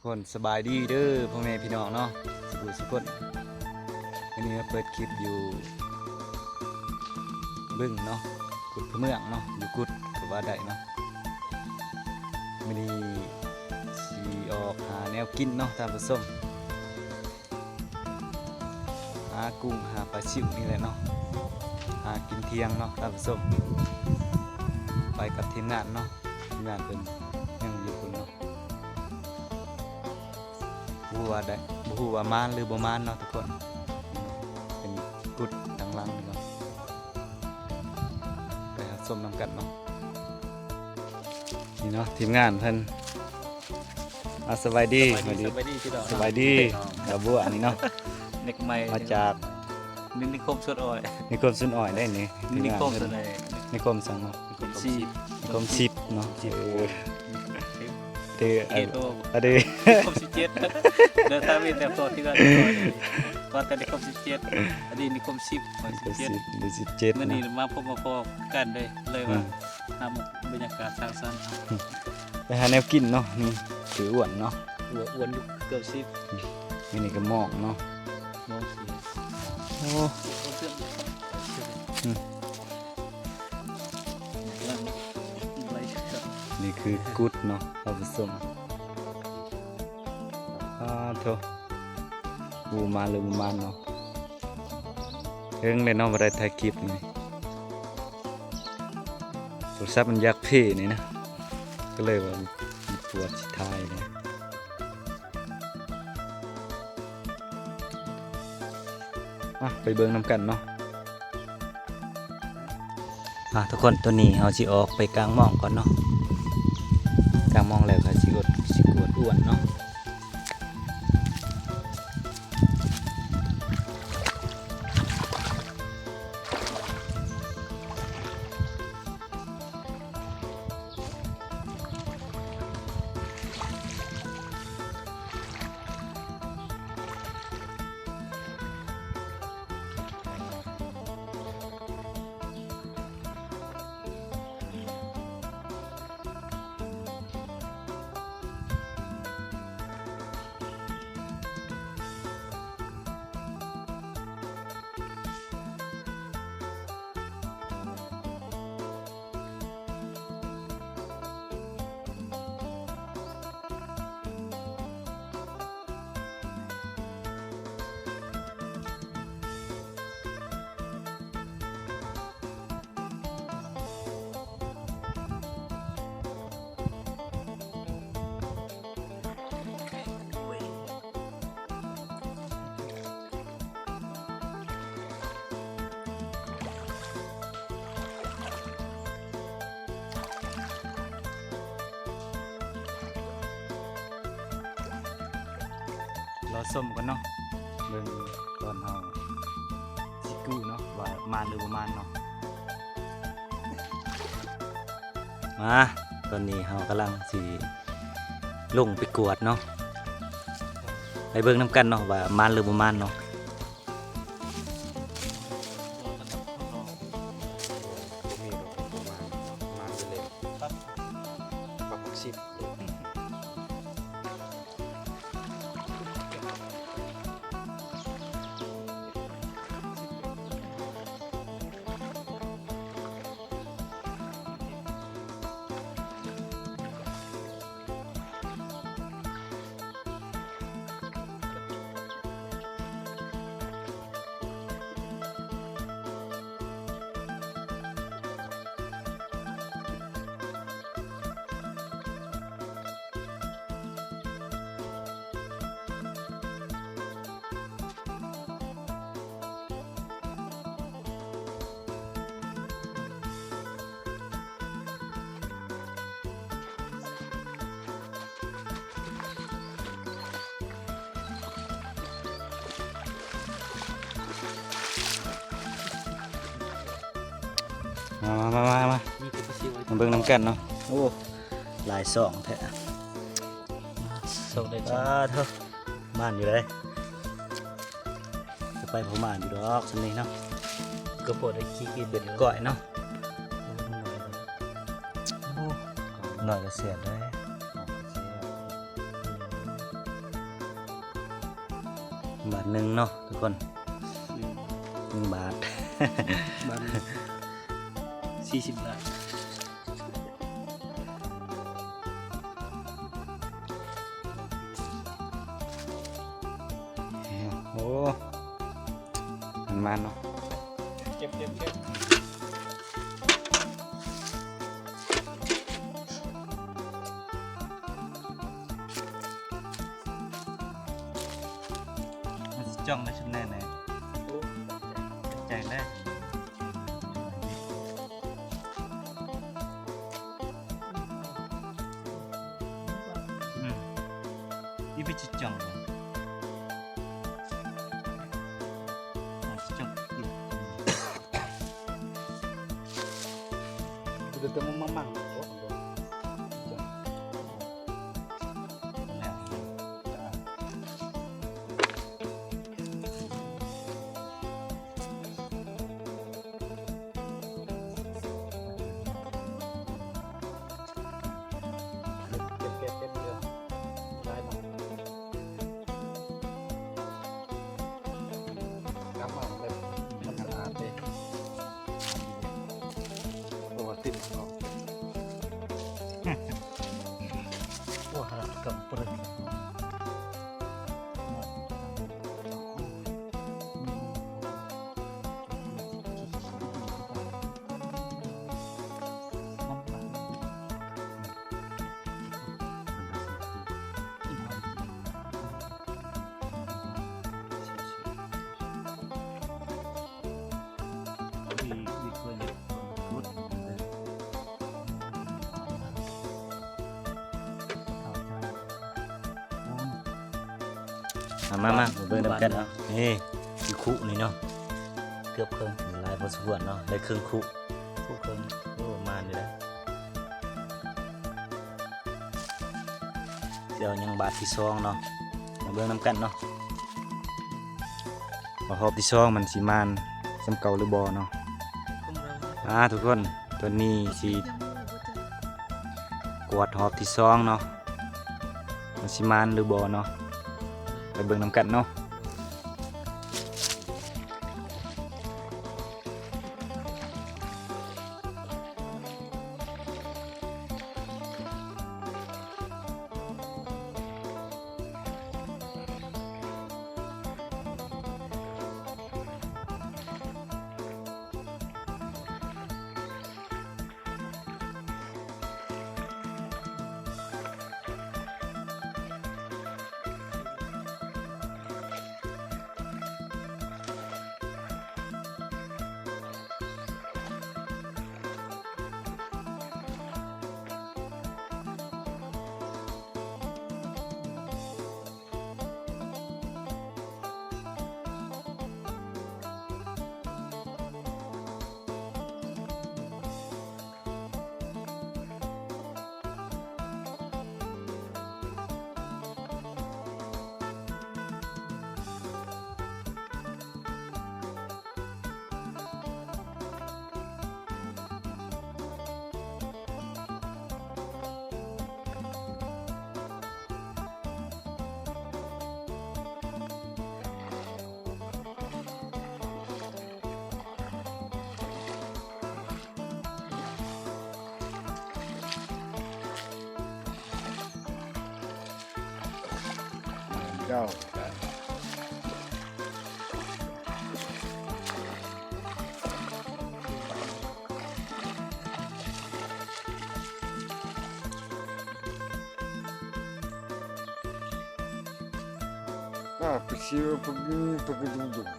ຄົນ ສະບາຍດີເດີພໍ່ແມ່ພີ່ນ້ອງເນາະ ສຸກສຸຄົນ. ມື້ນີ້ມາເປີດຄລິບຢູ່ບຶງເນາະ ກຸດພະເມືອງເນາະ ຢູ່ກຸດກໍວ່າໄດ້ເນາະ. ມື້ນີ້ຊິອອກຫາແນວກິນເນາະທ່ານຜູ້ຊົມ. ຫາກຸ້ງຫາປາຊິວນີ້ແຫຼະເນາະ ຫາກິນທ່ຽງເນາະທ່ານຜູ້ຊົມ. ໄປກັບທີມງານເນາະ ທີມງານເພິ່ນຍັງຢູ່ພຸ້ນເນາະ. ບໍ່ຮູ້ວ່າໄດ້ ບໍ່ຮູ້ວ່າມານຫຼືບໍ່ມານເນາະທຸກຄົນ. ເປັນກຸດທາງຫຼັງນີ້ເນາະ ໄປຮັບຊົມນຳກັນເນາະ. ນີ້ເນາະ ທີມງານເພິ່ນ. ອ່າ ສະບາຍດີ ສະບາຍດີ ສະບາຍດີພີ່ນ້ອງ ສະບາຍດີ ບ່າວບົວນີ້ເນາະ ເດັກໃໝ່ ມາຈາກນິຄົມສວນອ້ອຍ ນິຄົມສວນອ້ອຍໄດ໋ນີ້ ນິຄົມສວນອ້ອຍ ນິຄົມສັງເນາະ ນິຄົມສິບ ນິຄົມສິບເນາະ. ເອີ ເດ້ ເດ້ ນິຄົມສິບເຈັດ ເດີນທາງເວນແຕ່ພໍທີ່ວ່າ ກ່ອນແຕ່ນິຄົມສິບເຈັດ ອັນນີ້ນິຄົມສິບ ສິບເຈັດ ສິບເຈັດ ມື້ນີ້ມາພົບມາພໍ້ກັນເດ້ ເລີຍວ່າ ຫາບັນຍາກາດສ້າງສັນ ໄປຫາແນວກິນເນາະ. ນີ້ຖືອ້ວນເນາະ ອ້ວນ ອ້ວນຢູ່ເກືອບສິບ ອືມ ນີ້ກໍໝອກເນາະ ໝອກສິບ ໂອ້ ອືມ ນີ້ຄືກຸດເນາະທ່ານຜູ້ຊົມ. ອາໂທ້ ບໍ່ມານຫຼືບໍ່ມານເນາະ ເຮິງແລ້ວເນາະ ບໍ່ໄດ້ຖ່າຍຄລິບນີ້ ໂທລະສັບມັນຢາກເພນີ້ນະ ກໍເລີຍວ່າປວດຊິຖ່າຍເລີຍ. ມາ ໄປເບິ່ງນຳກັນເນາະ. ອ່າ ທຸກຄົນ ຕອນນີ້ເຮົາຊິອອກໄປກາງມອງກ່ອນເນາະ ກາງມອງແລ້ວກໍຊິອວນ ຊິກວດອ້ວນເນາະ. ລໍຊົມກ່ອນເນາະ ເບິ່ງຕອນເຮົາຊິກູ້ເນາະ ວ່າມານຫຼືບໍ່ມານເນາະ. ມາ ຕອນນີ້ເຮົາກຳລັງຊິລົງໄປກວດເນາະ ໄປເບິ່ງນຳກັນເນາະ ວ່າມານຫຼືບໍ່ມານເນາະ. ມາ ມາ ມາ ມາ ມາ ມາເບິ່ງນຳກັນເນາະ. ໂອ້ ຫຼາຍຊ່ອງແທ້ ຊ່ອງໃດ ອ່າ ເຖິງ ໝານຢູ່ເດ້ ຈະໄປບໍ່ໝານຢູ່ດອກ ສ່ຳນີ້ເນາະ ກໍພໍໄດ້ກິນເບັດກ້ອຍເນາະ. ໂອ້ ໜ້ອຍກໍແຊບເດ້. ບາດໜຶ່ງເນາະທຸກຄົນ ໜຶ່ງ ໜຶ່ງບາດ ບາດໜຶ່ງ ສີ່ສິບບາດ. ໂອ້ ມັນມາເນາະ ເກັບ ເກັບ ເກັບ ມັນຊິຈ່ອງໄດ້ຊຸມແນ່ແນ່ ໂອ້ ໃຈແລ້ວ. ອືມ ອີ່ເປັນຈິດຈັງ ຈິດຈັງ ເດີ ມັງມັງ ເກັບ ເກັບ ເກັບ ເກັບ ເກັບ ໄດ້ມາ ກຳເອົາແບບມັນສະອາດເດ້ ໂອ້ ຕິດເນາະ ໂອ້ ຫາກຳປຶ້ງ. ມາ ມາ ມາ ມາເບິ່ງນຳກັນເອົາ ນີ້ ອີກຄຸນີ້ເນາະ ເກືອບເຄິ່ງ ຫຼາຍພໍສົມຄວນເນາະ ໄດ້ເຄິ່ງຄຸ ຄຸເຄິ່ງ ໂອ້ ມານຢູ່ເດ້. ດຽວຍັງບາດທີສອງເນາະ ມາເບິ່ງນຳກັນເນາະ ວ່າຮອບທີສອງມັນຊິມານສ່ຳເກົ່າຫຼືບໍ່ເນາະ. ອ່າ ທຸກຄົນ ຕອນນີ້ຊິກວດຮອບທີສອງເນາະ ມັນຊິມານຫຼືບໍ່ເນາະ ໄປເບິ່ງນຳກັນເນາະ. ເຈົ້າ А, спасибо, погни, погоди, погоди.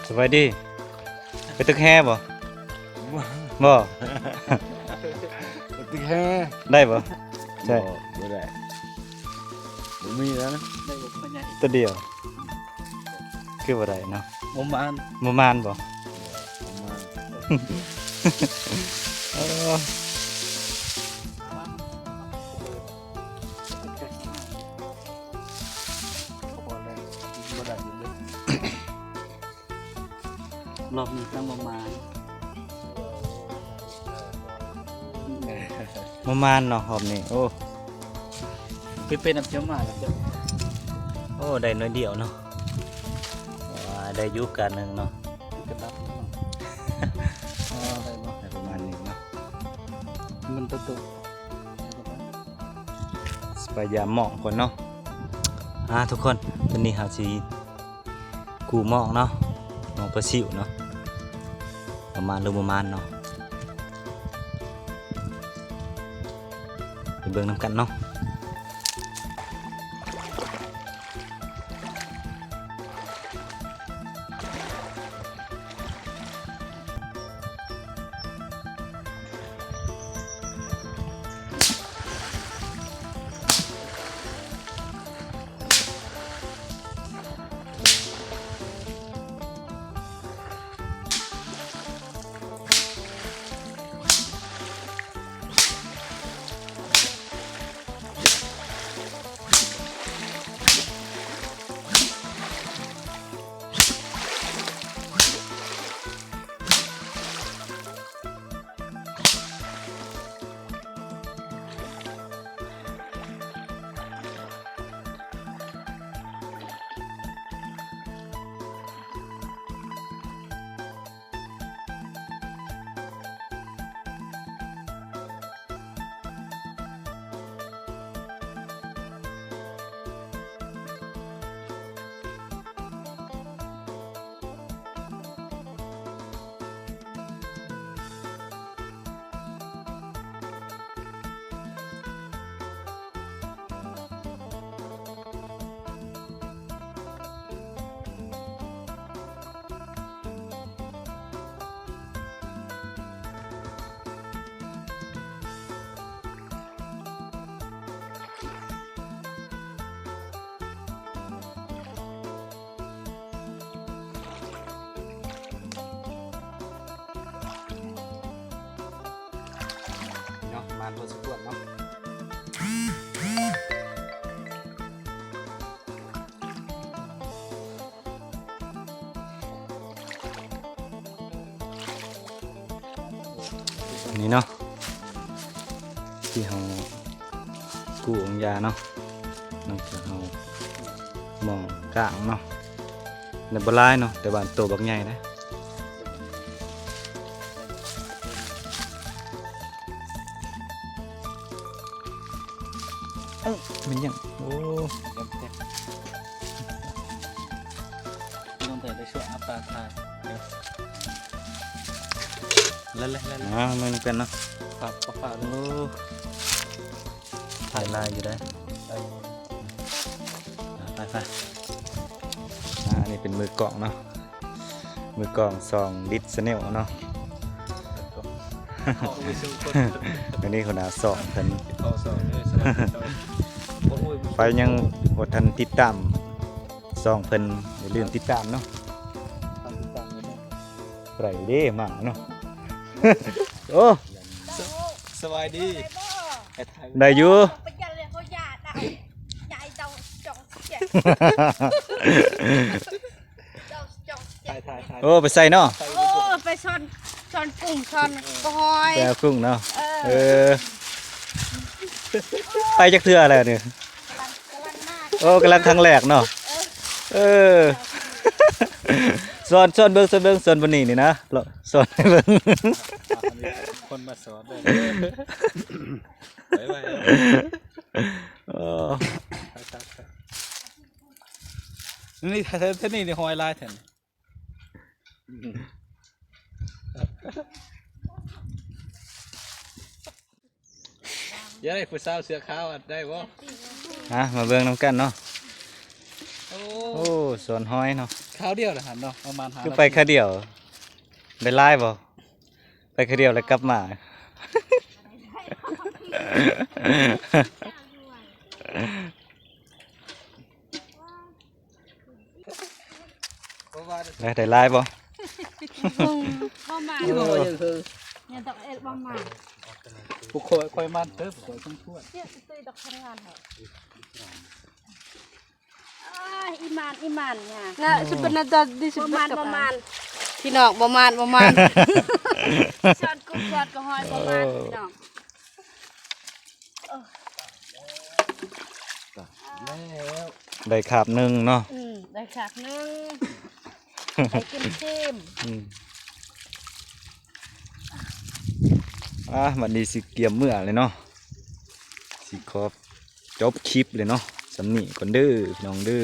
ສະບາຍດີ. ໄປຕຶກແຮບໍ່? ບໍ່ ບໍ່. ໄປຕຶກແຮໄດ້ບໍ່? ໃຊ່ ບໍ່ ບໍ່ໄດ້ ບໍ່ມີແລ້ວນະ. ໄດ້ບໍ່ ໂຕດຽວ ຄືບໍ່ໄດ້ເນາະ. ບໍ່ມານ ບໍ່ມານບໍ່? ບໍ່ມານ. ເອີ ບໍ່ໄດ້ ບໍ່ໄດ້. ລອບນີ້ຕ້ອງປະມານ ປະມານເນາະ ຮອບນີ້. ໂອ້ ເປັນນຳເຈົ້າມາແລ້ວເຈົ້າ. ໂອ້ ໄດ້ໜ້ອຍດຽວເນາະ. ວ່າໄດ້ຢູ່ການໜຶ່ງເນາະ ກະດັບເນາະ. ອໍ ໄດ້ເນາະ ໄດ້ປະມານນີ້ເນາະ. ມັນໂຕໂຕ ໄປຢາມໝອງກ່ອນເນາະ. ອ່າ ທຸກຄົນ ຕອນນີ້ເຮົາຊິກູ້ໝອງເນາະ ໝອງປາຊິວເນາະ ປະມານຫຼືບໍ່ປະມານເນາະ ໄປເບິ່ງນຳກັນເນາະ. ເນາະ ປະມານພໍສົມຄວນເນາະ. ນີ້ເນາະ ທີ່ເຮົາກູ້ອອກຢາເນາະ ຫຼັງຈາກເຮົາໝອງກ້າງເນາະ ໄດ້ບໍ່ຫຼາຍເນາະ ແຕ່ວ່າໂຕບັກໃຫຍ່ເດ້. ເອີ ແມ່ນຫຍັງ? ໂອ້ ນ້ອງເຕີໄດ້ຊ່ວຍອາປາກຖ່າຍເດີ ແລ່ນໆ ອ່າ ເບິ່ງນຳກັນເນາະ ຝາກ ຝາກ ໂອ້ ຖ່າຍຫຼາຍຢູ່ເດ້. ໄປໆ ອ່າ ອັນນີ້ເປັນມືກ້ອງເນາະ ມືກ້ອງຊ່ອງດິດແຊນແນວເນາະ ອັນນີ້ຫົວໜ້າຊ່ອງເພິ່ນ ໃຜຍັງບໍ່ທັນຕິດຕາມຊ່ອງເພິ່ນ ຢ່າລືມຕິດຕາມເນາະ ໄປເດ້ມາເນາະ. ໂອ້ ສະບາຍດີ ໄດ້ຢູ່. ຖ່າຍໆໆ ໂອ້ ໄປໃສເນາະ? ໂອ້ ໄປຊ່ອນ ຊ່ອນກຸ້ງ ຊ່ອນປອຍ ໄປເອົາກຸ້ງເນາະ. ເອີ ເອີ ໄປຈັກເທື່ອແລ້ວນີ້? ກຳລັງ ກຳລັງມາ ໂອ້ ກຳລັງຄັ້ງແລກເນາະ. ເອີ ເອີ ຊ່ອນ ຊ່ອນເບິ່ງ ຊ່ອນເບິ່ງ ຊ່ອນບ່ອນນີ້ນີ້ນະ ຊ່ອນໃຫ້ເບິ່ງ ຄົນມາສອນເດີ. ໄປໄວ ໂອ້ ໄປໆໆ ນີ້ ແຖວນີ້ນີ້ຫອຍຫຼາຍແທ້. ຢາກໄດ້ຜູ້ສາວເສື້ອຂາວ ອັນ ໄດ້ບໍ່? ອ່ະ ມາເບິ່ງນຳກັນເນາະ. ໂອ້ ໂອ້ ສອນຫອຍເນາະ. ຄາວດຽວລະຫັ້ນເນາະ ປະມານຫ້າ ຄືໄປຄາວດຽວ ໄດ້ຫຼາຍບໍ່? ໄປຄາວດຽວແລ້ວກັບມາ ໄດ້ ໄດ້ຫຼາຍບໍ່? ບໍ່ມາ ບໍ່ມາ ຍັງຕ້ອງເອັດບໍ່ມາ ຜູ້ຂ້ອຍ ຂ້ອຍມັນເຕີ ຜູ້ຂ້ອຍສົມຄວນ ເຈົ້າຊິຕຸ້ຍດອກຄະນາດເຮົາ ອ້າຍ ອີ່ໝານ ອີ່ໝານຫຍັງ ນະ ຊິເປັນນະ ຈະ ດິ ຊິ ບໍ່ມານ ບໍ່ມານ ພີ່ນ້ອງ ບໍ່ມານ ບໍ່ມານ ຊ້ອນກຸບຊ້ອນກະຫອຍ ບໍ່ມານ ເອີ ພີ່ນ້ອງ ໄດ້ຄາບໜຶ່ງເນາະ ອືມ ໄດ້ຄາບໜຶ່ງ ໄດ້ກິນຊີມ ອືມ ອ່າ ບັດນີ້ຊິກຽມເມືອແລ້ວເນາະ ຊິຂໍ ຈົບຄລິບເລີຍເນາະ ສ່ຳນີ້ກ່ອນເດີ ພີ່ນ້ອງເດີ.